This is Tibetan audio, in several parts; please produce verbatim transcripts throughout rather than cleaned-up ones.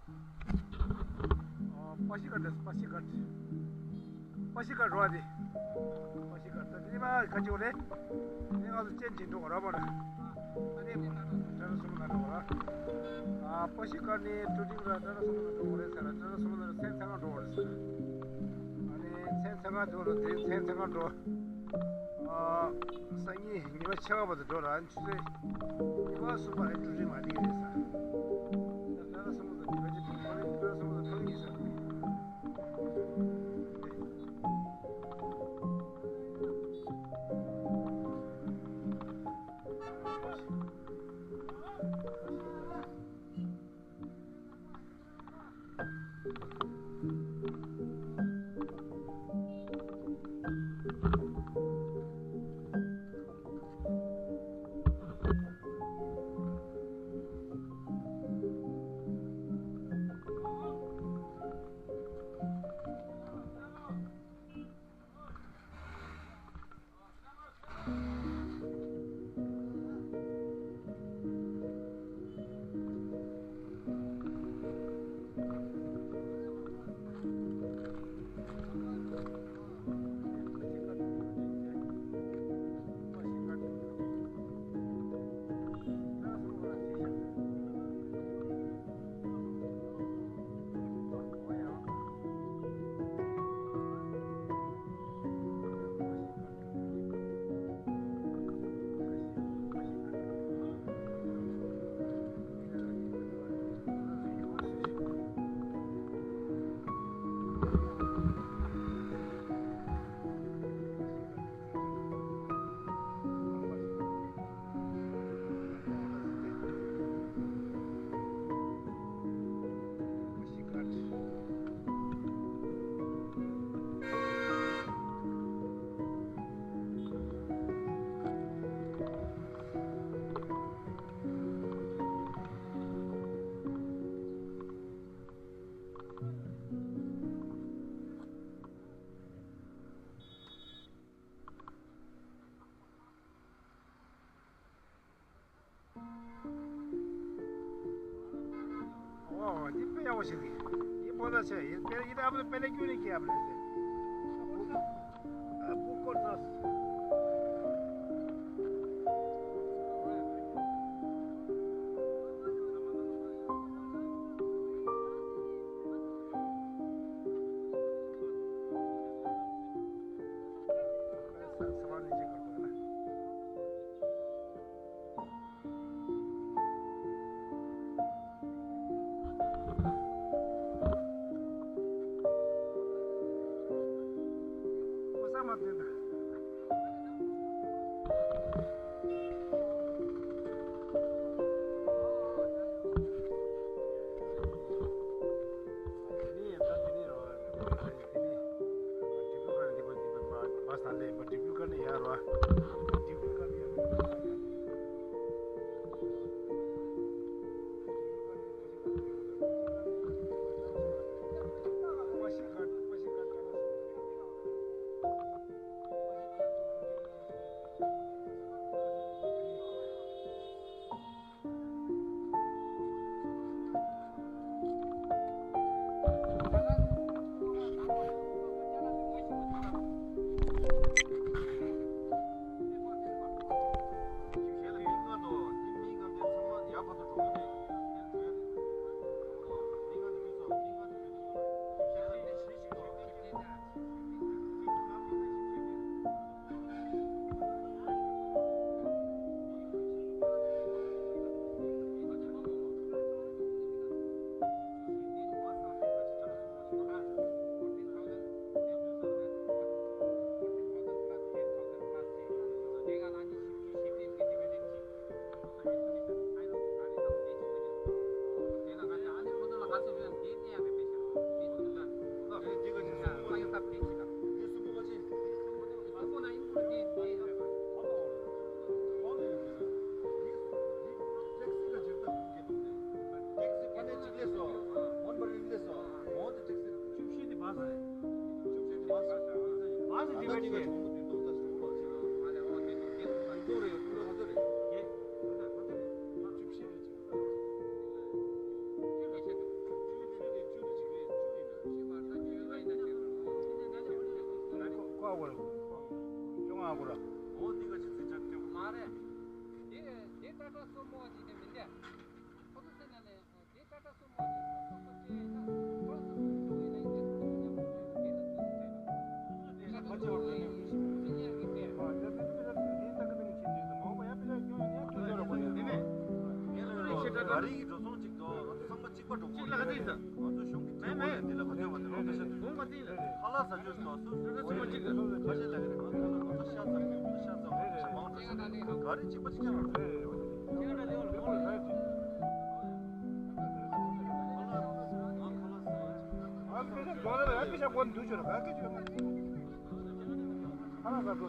པ་ཤི་ཀར་དེ་པ་ཤི་ཀར། པ་ཤི་ཀར་རོ་ཨ་དེ། པ་ཤི་ཀར་ད་དེ་ནི་མ་ག་ཅིག་རེད། དེ་ནི་ང་ཚོ་ཅན་ཅིང་འགྲོ་ར་མ་ར། ཨ་ནི་ཏྲ་ར་སུ་མ་ན་འགྲོ་ར། ཨ་པ་ཤི་ཀར་ནི་ཀྲུ་ཀྲིང་ར་ཏྲ་ར་སུ་མ་ན་འགྲོ་རེད་ཟེར་ར། ཏྲ་ར་སུ་མ་ན་ར་སེམས་ཚང་ང་འགྲོ་རེད་ཟེར། ཨ་ནི་སེམས་ཚང་ང་འགྲོ་ར། དེ་སེམས་ཚང་ང་འགྲོ། ཨ། སང་ཉིན་ཉི་མ་ཕྱེད་ཀ་བར་དུ་འགྲོ་ར། ཆུ་ཚོད་ཉི་མ་གསུམ་པ་རེ་ཀྲུ་ཀྲིང་མ་འདི་རེད་ས། ད་ལྟ་སང་ཉིན་ད་ལྟ་སང་ཉིན་ད་ལྟ་སང་ཉིན་ད་ལྟ་སང་ཉིན། ཨོ། འདི་དཔེ་ཡག་པོ་ཞིག་རེད། འདི་པོ་ད་ཆེ་ཡིན། དཔེ་ཡིན་ཨ་བུ་དཔེ་ལེགས་ཀྱུ་ནི་ཀི་ཨ་བུ་རེད་ཟེར། ཨ་བུ་ཀོ་ད། ཅོང་ཨ་གོ་ར། འོ་འདི་ག་ཅི་ཚིག་ཅག་ཀྱང་མ་རེད། དེ་དེ་ཏྲ་ཏྲ་སོ་མོ་ཅིག་དེ་མི་འདྲ། ཁོ་ཚོ་སེ་ན་ནས་དེ་ཏྲ་ཏྲ་སོ་མོ་ཅིག་སོ་སོ་ཅིག་ཡིན་ན་ཁོ་སོ་སོ་ཅིག་ཡིན་ན་ཡིན་ཏེ་སོ་སོ་ཉམས་པོ་རེད། དེ་ལ་དེ་ཚོ་རེད། དེ་ལ་དེ་ཚོ་རེད། ཨ་ཡ་དེ་དེ་ལ་དེ་ད་ག་དེ་མི་ཤེས་འདུག་མང་པོ་ཡ་པི་ལ་ཀྱོང་ཡ་ཡ་ཀྱོང་ཡ་རོགས་པ་ཡ། དེ་ནས་དེ་ལ་རེད། ད་རེས་ཀྱི་འགྲོ་སོང་ཅིག་ཏོ་ཚང་མ་གཅིག་པ་འགྲོ་གི་ཡོད་རེད། ང་ཚོ་གཞུང་གི་ཁྲིམས་ལ་འདི་ལ་ག་ཚོད་པ་འདི་རོགས་ཁ་ཤ་དུས་ཁ་ལག་ཟ་རྒྱུ་ཞིག་ཏོ་སུ་སུ་སུ་མ་གཅིག་ཁ་ཤས་ལ་གི་རེད། ང་ཚོ་ལ་ང་ཚོ་ཤ་ཟ་གི་ཤ་ཟ་བ་ཤ་མང་དྲགས་ཤ་ག་རེ་གཅིག་པ་གཅིག་རྐྱང་རེད། ང་ཁ་ལག་ཟ་ཡ་ཅིག་ང་ཚོ་ཤ་འགྲོ་ལ་ཡ་ཤ་འགོ་འདུག་ཅོ་ར་ག་གེ་ཅོ་མ་ཁ་ལག་ཟ་འགྲོ་ས།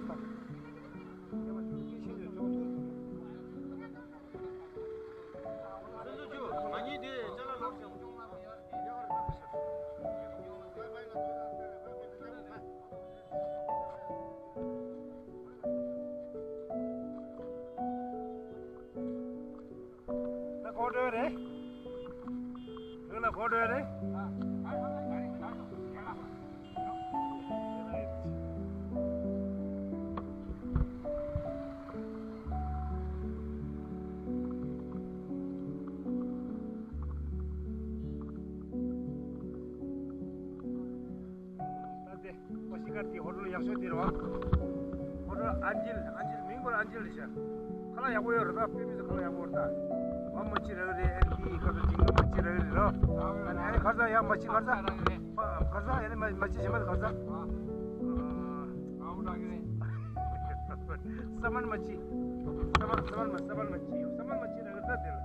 ད་གོ་འགྲོ་རེད། རང་ལ་གོ་འགྲོ་རེད། ད་དེ་ཁོ་ཤི་ཁར་དེ་ཧོ་ཊེལ་ཡག་ཤོས་དེ་རེད་བ། ཧོ་ཊེལ་ཨན་ཇིལ། ཨན་ཇིལ་མིང་ཁོ་རང་ཨན་ཇིལ་རེད་ཤག་ཁ་ལག་ཡག་པོ་ཡོད་རེད། ད་དཔེ་མི་སྲིད་ཁ་ལག་ཡག་པོ་རེད། ད་བ་མ་ཅི་རག་རེད། ཨན་ཇིལ་གི་ཁ་ལག་ཅིག་མ་ཅི་རག་རེད་རོ། ཨ་ནི་ཨ་ནི་ཁ་ཟས་ཡ་མ་ཅི་ཁ་ཟས། ཁ་ཟས་ཡ་ནི་མ་མ་ཅི་ཞིམ་པ་ཁ་ཟས། ས་མན་མ་ཅི། ས་མན་ས་མན་མ་ས་མན་མ་ཅི་ཡོད། ས་མན་མ་ཅི་རག་རེད། ད་དེ་ལ་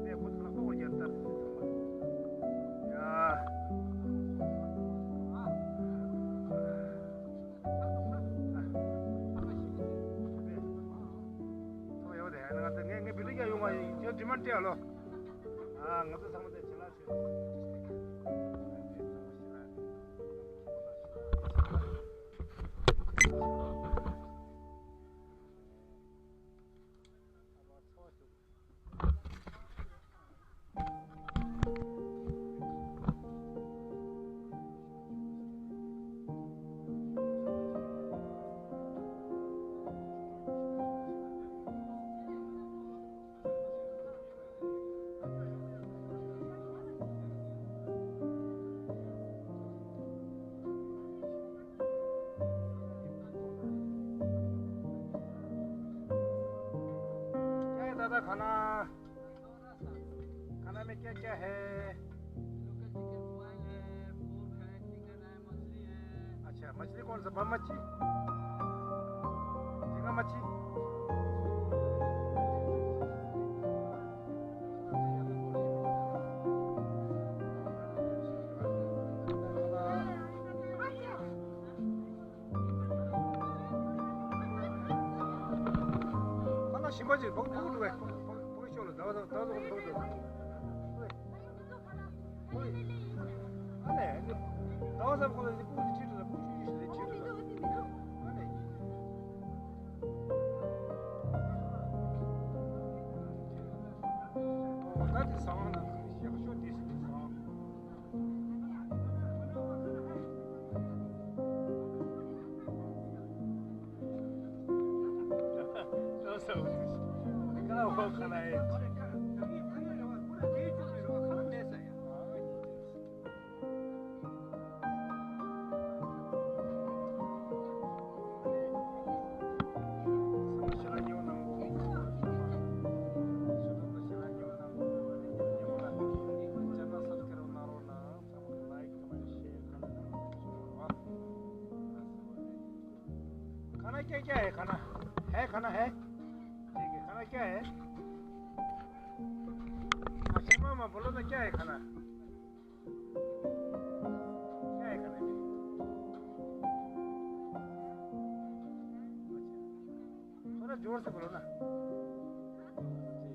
དེ་ཁོ་ཚོ་ལ་ཁོ་ཁོ་རྒྱལ་ད་ཡ། ང་ཚོ་ཚང་མ་དེ་བྱེད་ལ་ཞུ། क्या है दादा खाना? खाना में क्या क्या है? लोकल चिकन बॉयल है, पोर्क है, चिकन है, मछली है। अच्छा, मछली कौन सा? बम मच्छी? झींगा मच्छी? ཁ་ལག་ཞིམ་པ་ཅིག་ཕོག་ཕོག་འགྲོ་བས། ཕོག་ཕོག་ཤོག་ལ་ཟླ་བ་ཟླ་བ་ཟླ་བ་ཟླ་བ་ཟླ་བ། ཨ་ནི་ཟླ་བ་ཟླ་བ་ཁོ་ལ་ཕོག་ཅིག་ཁྲིད་འགྲོ་ལ་ཕོག་ཤོག་ཅིག་ལ་ཁྲིད་འགྲོ་ལ། ཨ་ནི། ཨོ་ད་དེ་བཟང་ན་ཡག་ཤོས་དེ་ཞིག་དེ་བཟང་། खाना क्या क्या है? खाना है? खाना है? ठीक है, खाना क्या है? अच्छा, मामा, बोलो ना, क्या है खाना? क्या है खाने में? अच्छा, थोड़ा जोर से बोलो ना। ठीक है।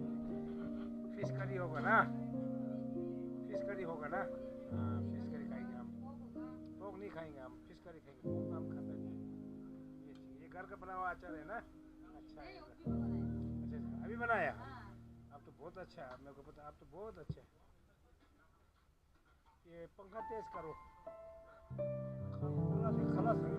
फिश करी होगा ना? फिश करी होगा ना? हाँ, फिश करी खाएंगे हम। पोर्क नहीं खाएंगे हम, फिश करी खाएंगे। पोर्क हम खाता नहीं। ये ठीक है, ये घर का बना हुआ अचार है ना? अच्छा है। अच्छा, अच्छा, अभी बनाया? आप तो बहुत अच्छा है, मेरे को पता, आप तो बहुत अच्छा है। ये पंखा तेज करो। खाना से खलास है।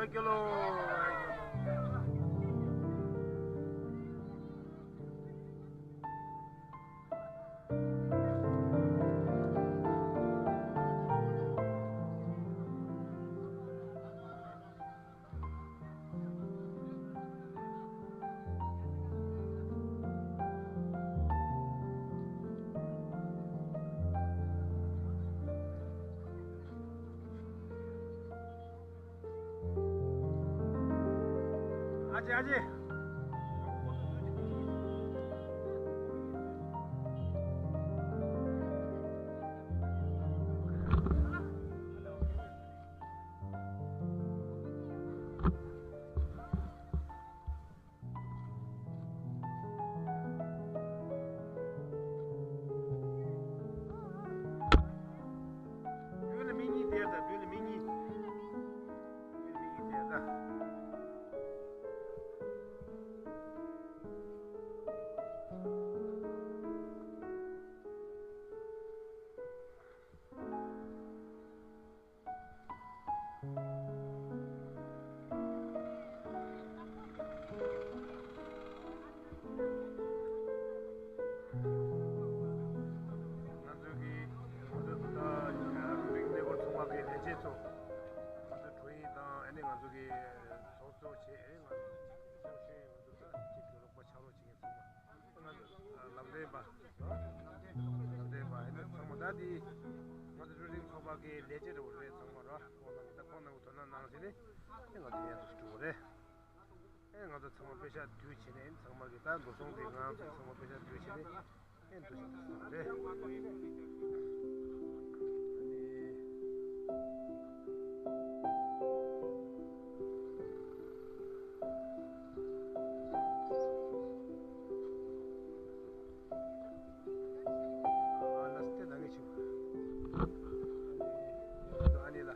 སྐྱོ་ལོ། ཨ་ཅེ་ཨ་ཅེ། བོད་ལ་མི་གཉིས་དེར་དང་བོད་ལ་མི་གཉིས། བོད་ལ་མི་གཉིས་དེར་དང་། ང་ཚོ་གི་ང་ཚོ་ད་རིང་གནས་སྐོར་ཚོགས་པ་གི་ལས་བྱེད་ཚོ་ང་ཚོ་ཁྲོ་ཡིན་དང་ཨ་ནི་ང་ཚོ་གི་ཚོགས་གཙོ་བྱས་ཨ་ནི་ང་ཚོ་ཚོགས་གཞོན་ང་ཚོ་ད་གཅིག་གི་རོགས་པ་ཕྱག་རོགས་བྱེད་མཁན་ཚང་མ། ལམ་སྟོན་པ། ལམ་སྟོན་པ་ཨེ་ནི་ཚང་མ་ད་དེ་ང་ཚོ་ཀྲུའུ་རིན་ཚོགས་པ་གི་ལས་བྱེད་འདྲ་བོ་རེད། ཚང་མ་ར་ཁོང་རྣམས་ད་ཁོང་རྣམས་ཀྱི་དོ་སྣང་གནང་ཟིན་ནས་ཨེ་ང་ཚོ་ཡར་དུ་འགྲོ་བ་རེད། ཨེ་ང་ཚོ་ཚང་མ་པེ་ཤག་བསྡུས་བྱས་ནས་ཚང་མ་གི་ད་འགྲོ་སོང་དེ་ང་ཚོ་ཚང་མ་པེ་ཤག་བསྡུས་བྱས་ནས། ཨེ་འདུག་སེ་འདུག་སེ་རེད། ཨ་ནི། ཨ་ལ་སྟེ་ད་ནི་ཆུ། ཨ་ནི། ཨ་ནི་ལ།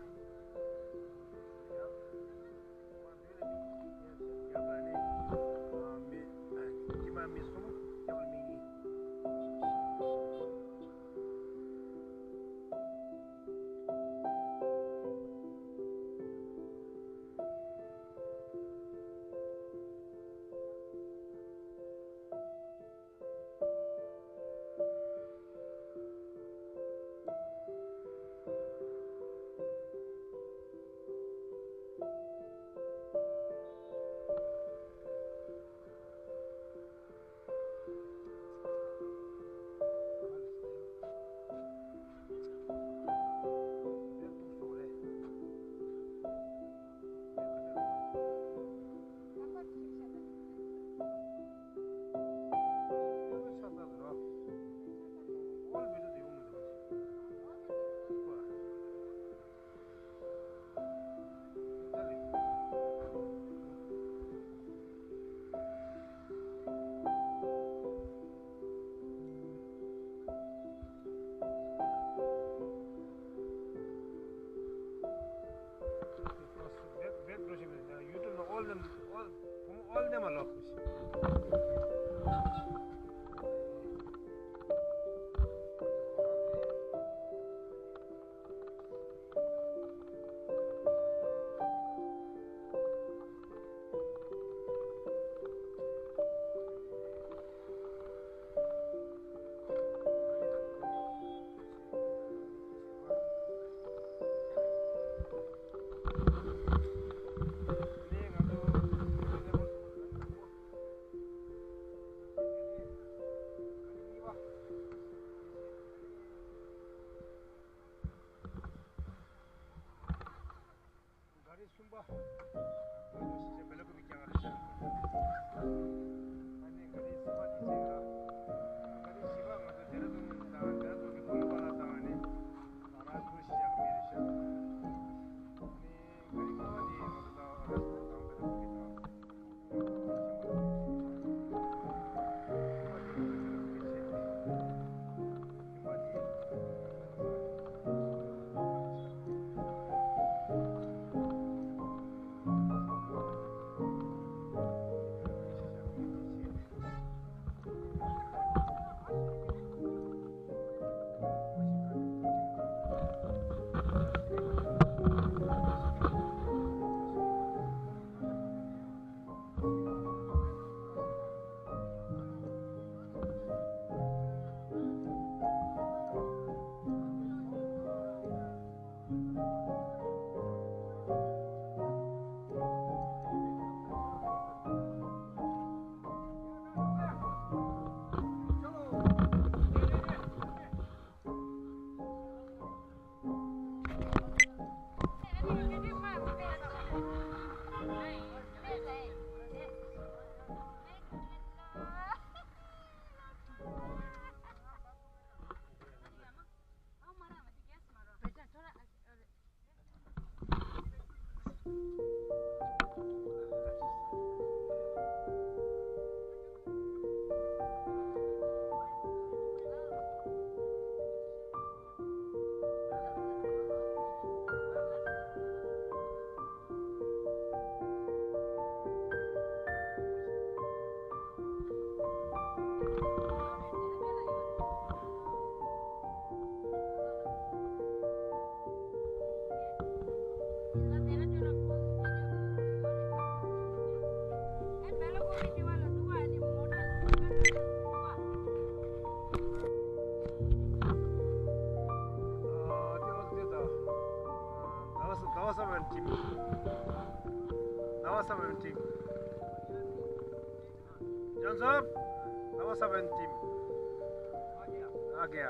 ག་རེ་གསུམ་པ། ང་ཚོ་ཤེས་བྱ་བེ་ལ་ཀོ་པི་རྐྱང་རེད་ཤག་ཨ་ནི་ག་རེ་གསུམ་པ་དེ་བྱས་ལ། ག་རེ་བཞི་པ་ང་ཚོ་ཌེ་ར་ཌུན་དང་ཌེ་ར་ཌུན་གྱི་ཀོ་ལི་པ་ལ་དང་ཨ་ནི་ང་རང་ཚོ་ཤེས་བྱ་གི་མི་རེད་ཤག་ཨ་ནི་ག་རེ་ལྔ་པ་དེ་ང་ཚོ་ད་ཨ་ར་སུ་དང་བེ་ལ་ཀོ་པི་དང་། Dawasa, Dawasa Web Team. Dawasa Web Team. Jones up. Dawasa Web Team. Okay.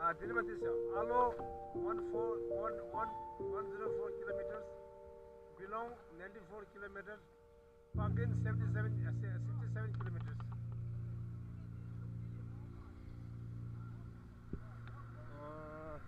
Ah, deliver this. Alo, one four one one one zero four kilometers. Geelong, ninety-four kilometers. Pangkeng, seventy-seven, uh, sixty-seven kilometers. Uh,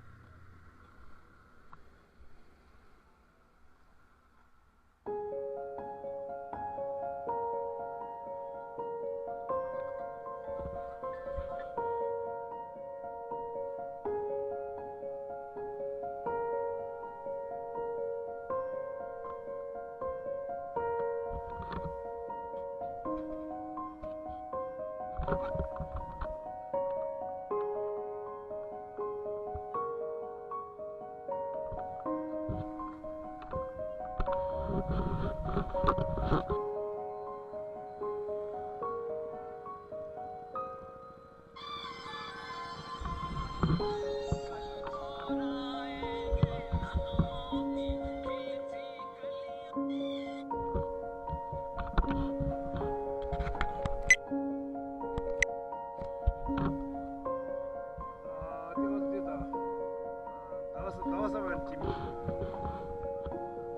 Dawasa, Dawasa Web Team.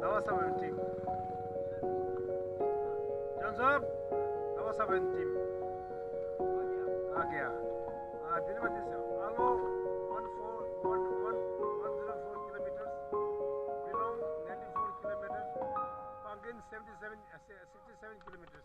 Dawasa Web Team. Jones up. Dawasa Web Team. Okay. Ah, deliver this. Alo, one four one one one zero four kilometers. Geelong, ninety-four kilometers. Pangkeng, seventy-seven, uh, sixty-seven kilometers.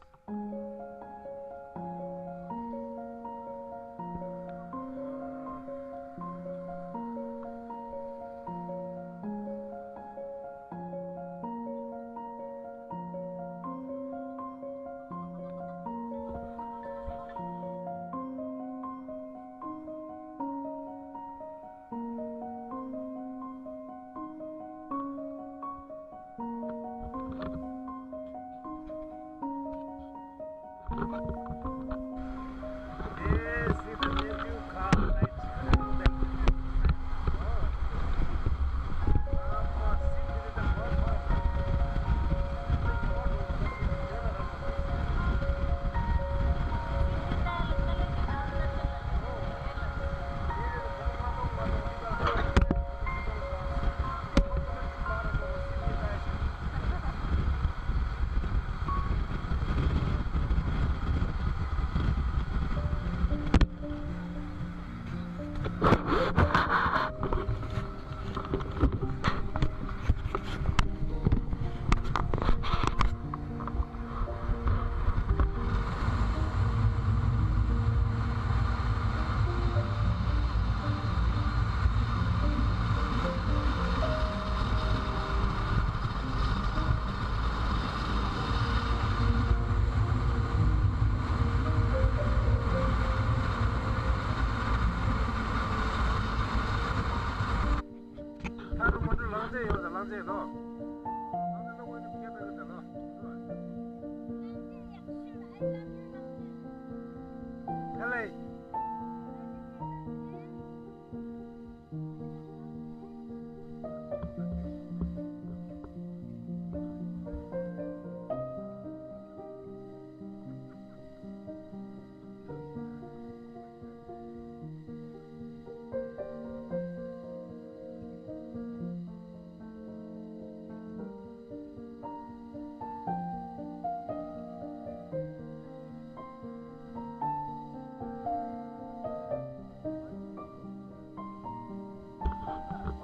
ཐག་རིང་མོ་འགྲོ་ལང་ཚེ་ཡོད་ད་ལང་ཚེ་ལོ། ལང་ཚེ་ལོ་དངོས་གནས་སྐད་པའི་གི་ད་ལོ། ཨ་ལེ།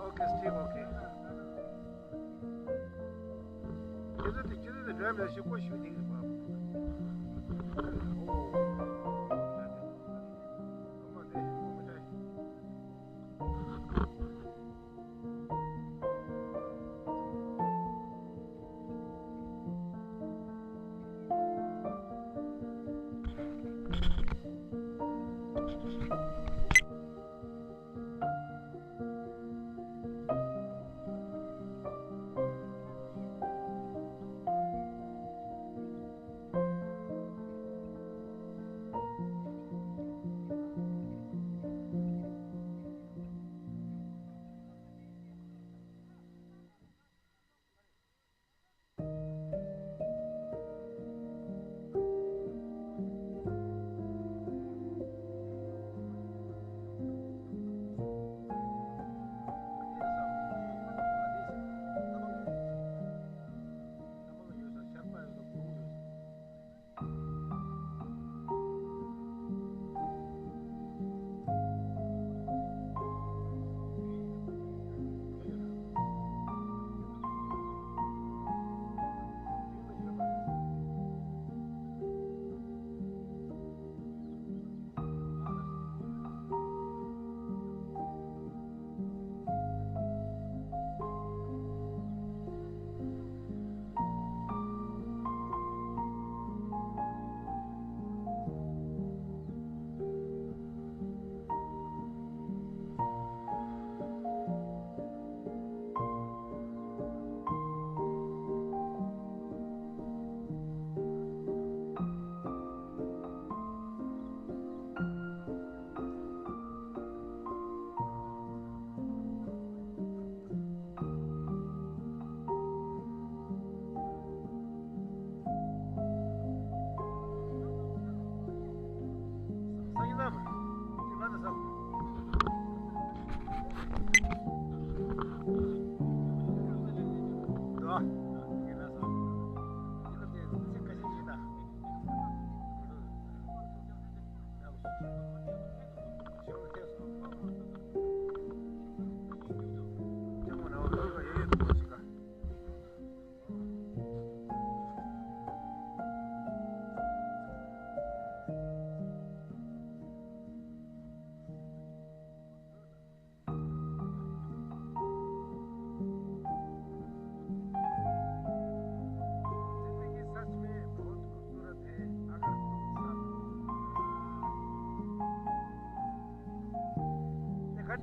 Okay, Steve, okay. ཁྱེད་ཚོ་དེ་ཁྱེད་ཚོ་དེ་འགྲོ་ཡ་མེད་ཤི་ཀོ་ཤུ་ཏིང་གི་བ།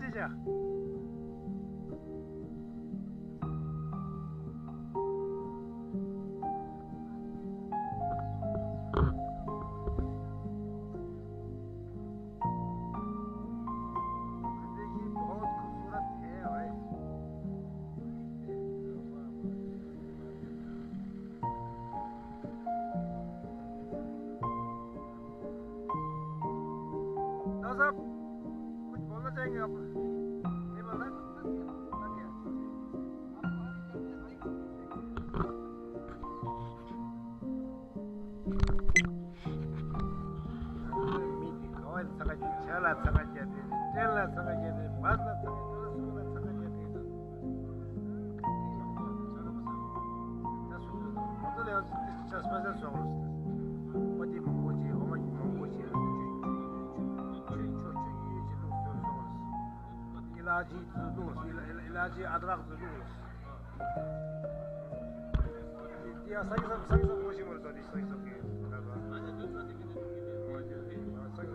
ཤེས་བྱ། མི་དེ་ག་བ་ལ་འཚང་ཁ་རྒྱག་ཆ་ལ་འཚང་ཁ་རྒྱག་དེ་སྤྲེལ་ལ་འཚང་ཁ་རྒྱག་དེ་བ་ལ་འཚང་ཁ་རྒྱག་དེ་སུ་ལ་འཚང་ཁ་རྒྱག་དེ་དང་། ད་སུ་ལ་ང་ཚོ་ལ་ཡང་ཆ་སྤ་ས་སོགས་ལ་སུ་ལ་པ་ཏི་མང་པོ་ཅིག་ཨོ་མ་མང་པོ་ཅིག་ཆུ་ཆུ་ཆུ་ཆུ་ཆུ་ཡོད་ཅིག་ལུགས་སུ་སོགས་ལ་ཨི་ལ་ཇི་ཙི་ལུགས་ཨི་ལ་ཨི་ལ་ཨི་ལ་ཇི་ཨ་དྲག་ཙི་ལུགས། དེ་ཡང་ས་ཡི་སམ་ས་ཡི་སམ་གོ་ཤེས་མ་རེད། ད་དེ་ས་ཡི་སམ་གི་ད་ག་ས་ཡི་སམ་ད་ག་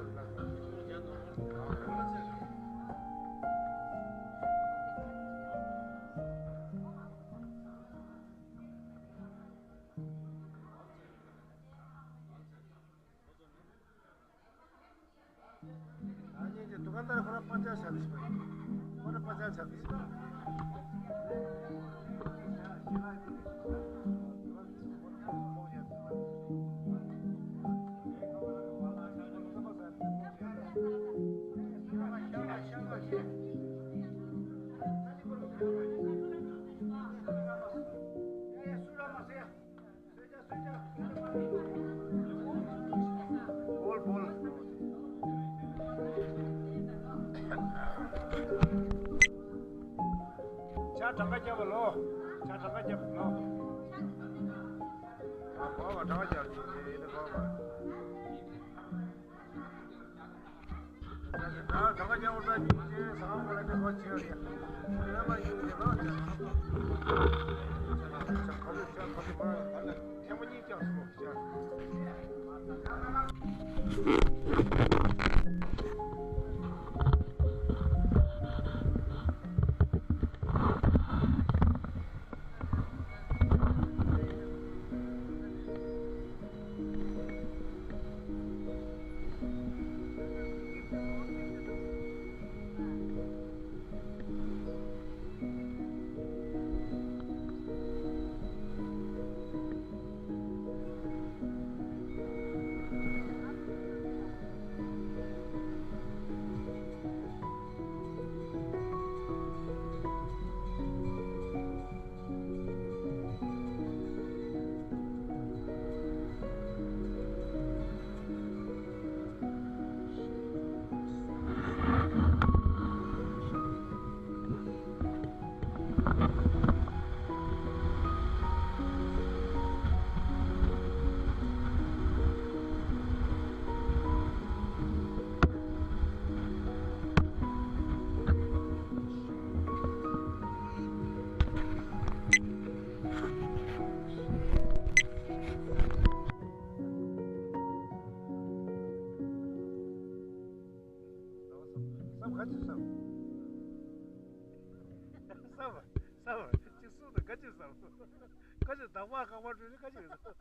ཨ་ནི་དེ་དུ་ག་ལྟར་ཁོ་རང་པ་ཅག་བྱ་དེ་ཤི་པ་ཡིན། ཁོ་རང་པ་ཅག་བྱ་དེ་ཤི་པ་ཡིན། བོལ་བོལ། ཇ་གྲངས་ཀ་བརྒྱབ་པ་ལོ། ཇ་གྲངས་ཀ་བརྒྱབ་པ་ལོ། ཨ་གོ་བ་གྲངས་ཀ་བརྒྱབ་ཅིག་ཅེ་ཡིན་ན་གོ་བ། བསམ་ག་ཅི་བསམ། བསམ་བསམ་ཅི་སུ་དང་ག་ཅི་བསམ། ག་ཅི་དང་པ་ཁང་པ་འགྲོ་ནི་ག་ཅི་རེད།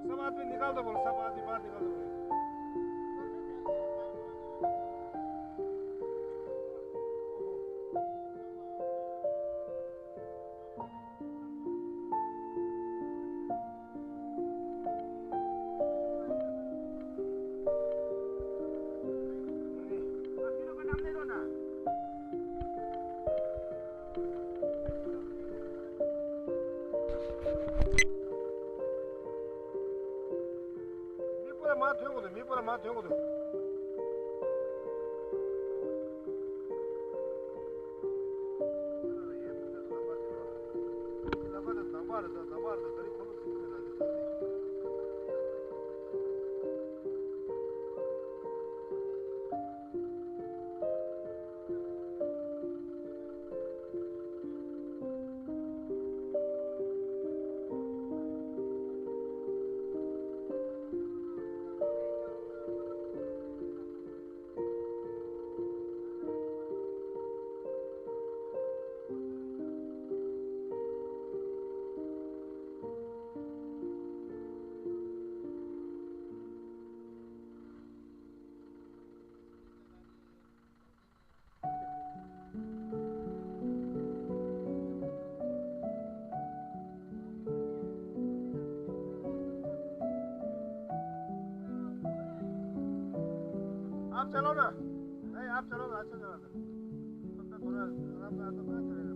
सब आदमी निकाल दो, बोलो, सब आदमी बाहर निकाल दो, बोलो। མི་སྤོ་ལ་མར་ཐོན་དགོས་འདུག་མི་སྤོ་ལ་མར་ཐོན་དགོས་འདུག आप चलो ना। नहीं, आप चलो ना, अच्छा चला था। तो मैं थोड़ा आराम से आता था, चलेगा।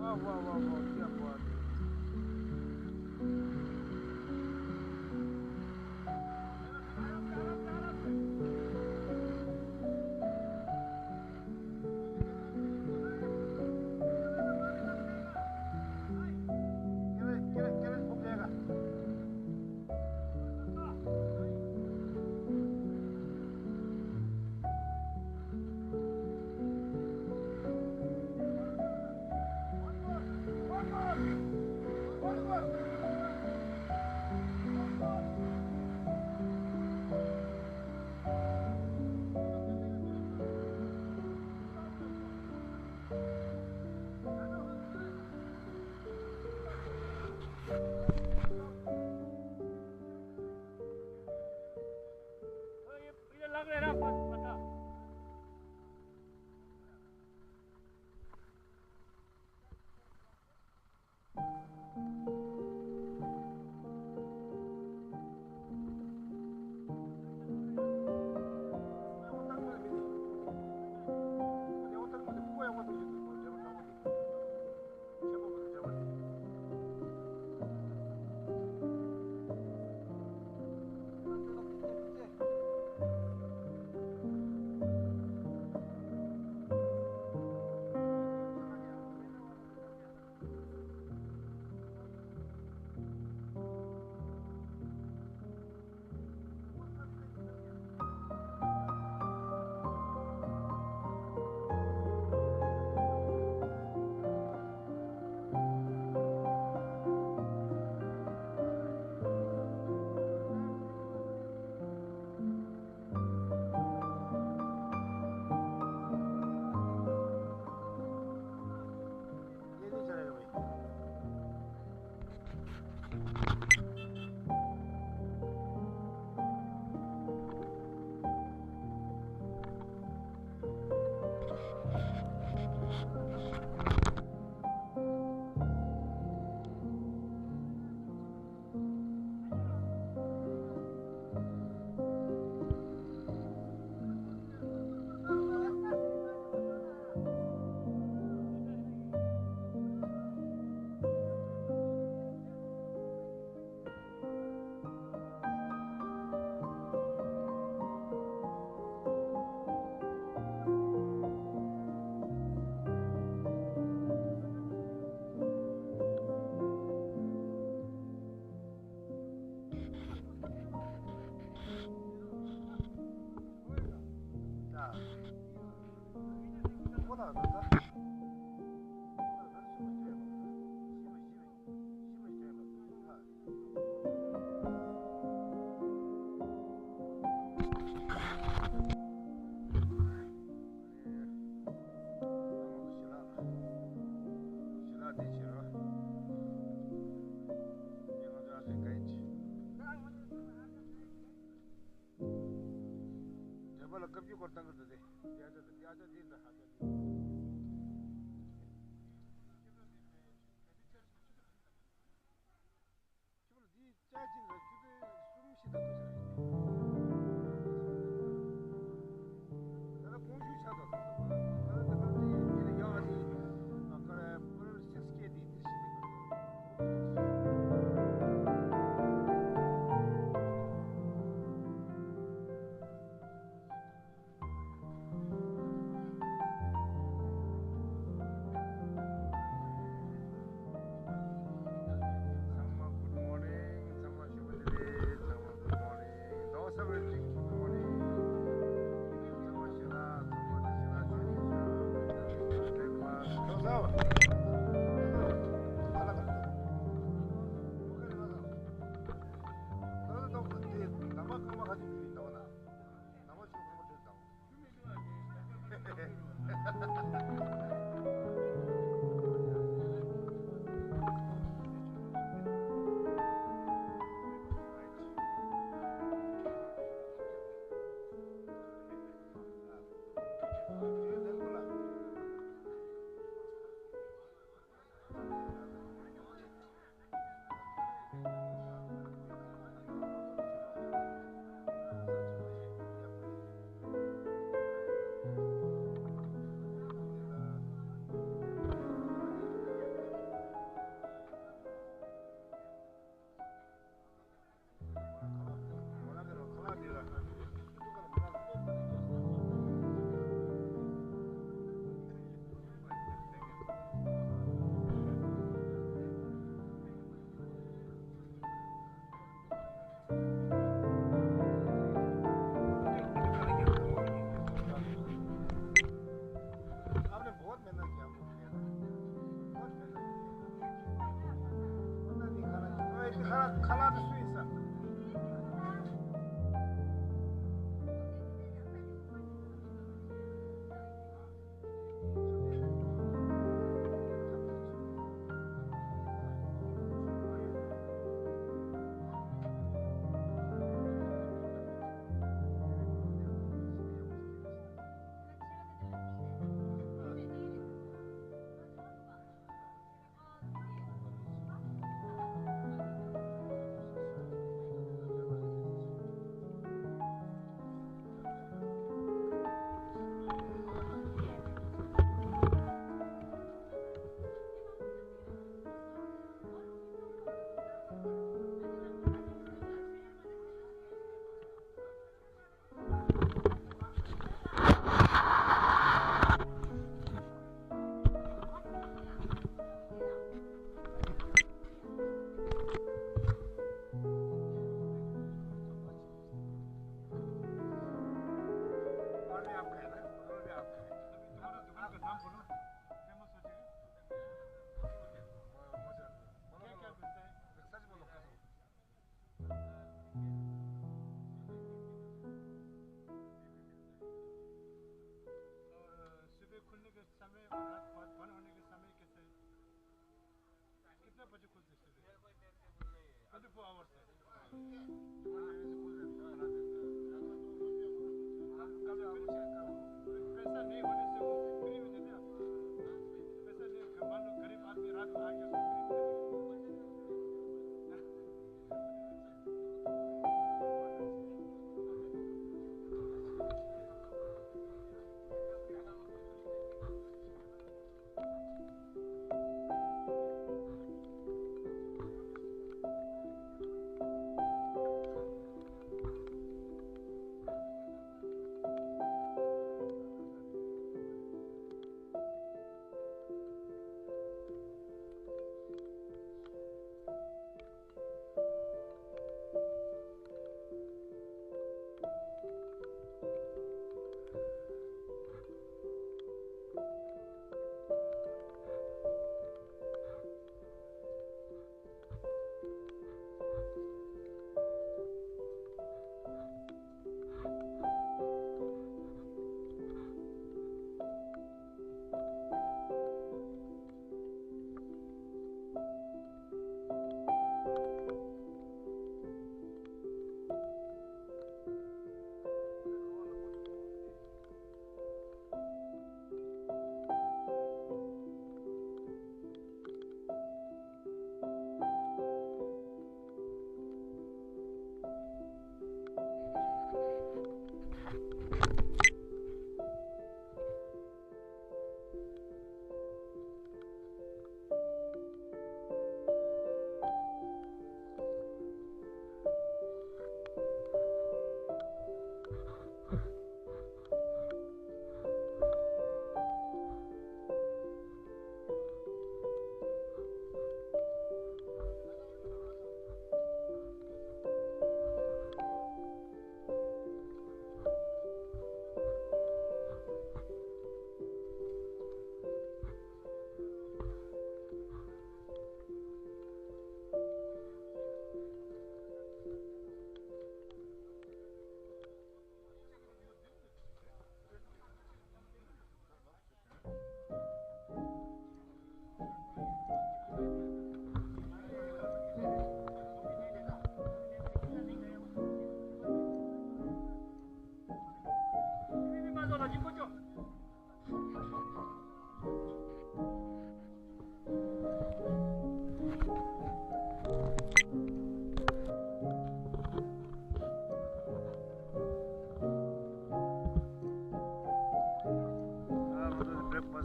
वाह, वाह, वाह, वाह, क्या बात है। བོད་པ་ལ་བཀའ་བརྒྱུད་སྐོར་བཏང་གི་འདུག་སྟེ། དེ་ཨ་ཅག་དང་དེ་ཨ་ཅག་དེ་འདྲ་ཧ་ཅང་གི། ཁྱོད་ལ་འདི་བཅའ་གཅིག་ལ་ཆུ་ཚོད་གསུམ་བཞི་དང་དུ་ཟེར། ད་ལྟ་དགོངས་ཞུ་ཆགས་འདུག་ད་ལྟ་ད་ལྟ་འདི་འདི་ལ་ཡག་ལ་འདི་ཨ་ཀ་ར་པོ་ལོ་སི་སྐད་འདི་འདི་ཞིག་འདི། ཚང་མ་good morning. ཚང་མ་ཞོགས་པ་བདེ་ལེགས། ཚང་མ་good morning. Those are waiting, good morning. ཚང་མ་ཞོགས་ལ། ཚང་མ་ཞོགས་ལ། ཞོགས་ལ། Breakfast. ཞོགས་ཟ་བ། ཨ་ལ་ད་ལྟ་ཏོག་ཙམ་དེ་ནམ་མཁའ་སྐར་མ་ཁ་ཅིག་མི་འདུག་ད་བ་ན། ནང་མ་ཆུ་ཁོལ་མ་ཁྲོད་དང་། और सुबह खुलने के समय और रात बंद होने के समय कैसे, कितने बजे खुलते सुबह? ट्वेंटी फ़ोर आवर्स है। पैसा नहीं होने से वो फ्री में देते हैं। पैसा नहीं, मान लो गरीब आदमी रात में आ गया, उसको फ्री में देते हैं।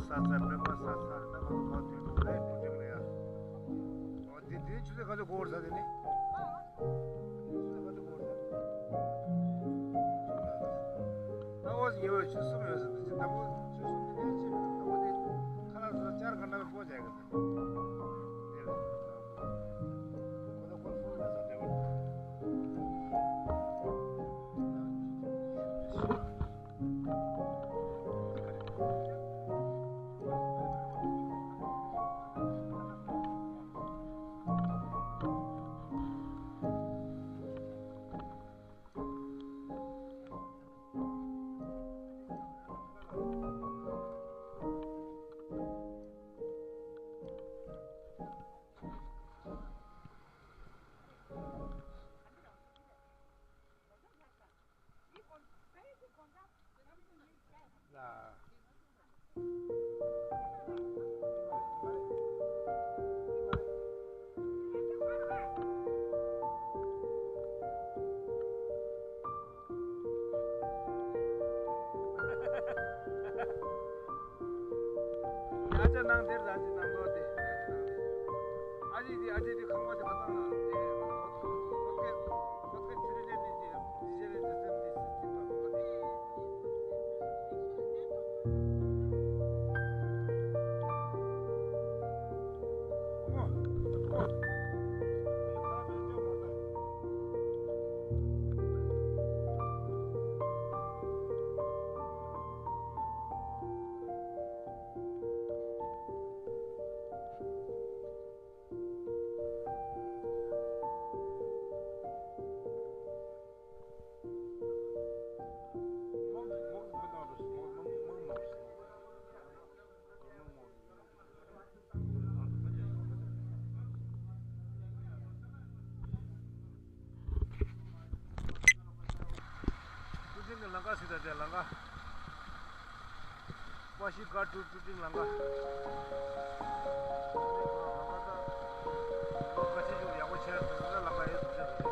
ས་ས་སྨན་པ་ས་ས་རེད། ད་ང་ཚོ་ཕར་དུས་འགྲོ་རེད། བུ་ཁྲིད་རེད་ཡ། འོ་དེ་དེ་ཆུ་ཚོད་ག་ཚོད་འགོར་ས་དེ་ནི། ཆུ་ཚོད་ག་ཚོད་འགོར་ས། ད་འོ་ཉི་འོད་ཆུ་གསུམ་ཡོད་ས་དེ་ཅི་དང་པོ་ཆུ་གསུམ་དེ་ནས་ཅི་དང་པོ་དེ་ཁ་ལག་ཟ་ཅར་ག་འདྲ་བའི་སྤོ་བྱ་གི་ཟེར། དེ་ལ་ཁོ་ད་ཁོ་གསུམ་ལ་ཟ་དེ་བ། ཡ་ཅག་ནང་དེར་ད་ཅི་ནང་ལོགས་དེ་ཡ་ཅག་ནང་དེ། ཨ་ཅེ་དེ་ཨ་ཅེ་དེ་ཁང་པ་དེ་ག་ནང་ལ་དེ་ཁོ་ཁེ་ཁོ་ཁེ་ཆུ་རེ་ལེན་དེ་དེ་དེ་ཞེ་རེ་དེ་སེམས་དེ་སེམས་དེ་ཁང་པ་དེ། ཀྲུ་ཀྲིང་གི་ལམ་ཁ་ཟེར་ད་དེ་ལམ་ཁ། པ་ཤི་དགའ་ཀྲུ་ཀྲུ་ཀྲིང་ལམ་ཁ། ཁ་ཆེ་ཆུང་ཡག་པོ་ཆེ་ཟེར་ན་ལམ་ཁ་ཡོད་དུ་ཆེ་ཟེར།